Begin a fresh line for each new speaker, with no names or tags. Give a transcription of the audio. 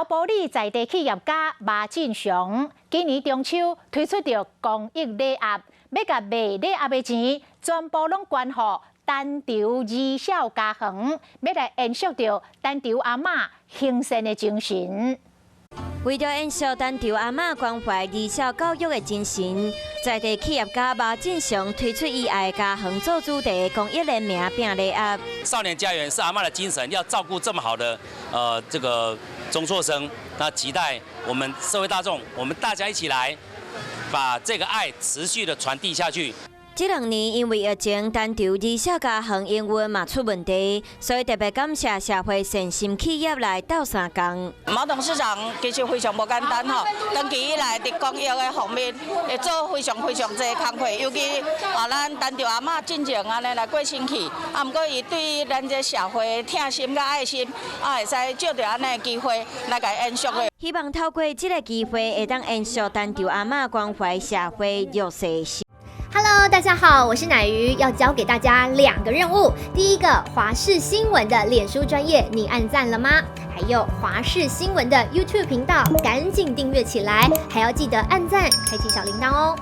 埔里在地企業家馬進雄，今年中秋推出著公益禮盒，欲共賣禮盒的錢全部攏捐予陳厝兒少家園，欲來延續著陳厝阿嬤行善的精神。
為著延續陳厝阿嬤關懷兒少教育的精神，在地企業家馬進雄推出以愛家園做主題公益聯名餅禮盒。
少年家園是阿嬤的精神，要照顧這麼好的這個中輟生，那期待我們社會大眾，我們大家一起來把這個愛持續的傳遞下去。
這兩年因為疫情，陳厝兒少家園營運嘛出問題，所以特別感謝社會善心企業來鬥相共。
馬董事長其實非常無簡單吼，長期以來佇公益的方面會做非常非常濟工課，尤其啊，咱陳厝阿嬤進前按呢來過身去，啊，毋過伊對咱這社會疼心佮愛心，啊，會使藉著按呢機會來共延續的。
希望透過這個機會，會當延續陳厝阿嬤關懷社會弱勢。
Hello，大家好，我是乃瑜，要交給大家兩個任務。第一個，華視新聞的臉書專頁，你按讚了嗎？還有華視新聞的 YouTube 頻道，趕緊訂閱起來，還要記得按讚，開啟小鈴鐺哦。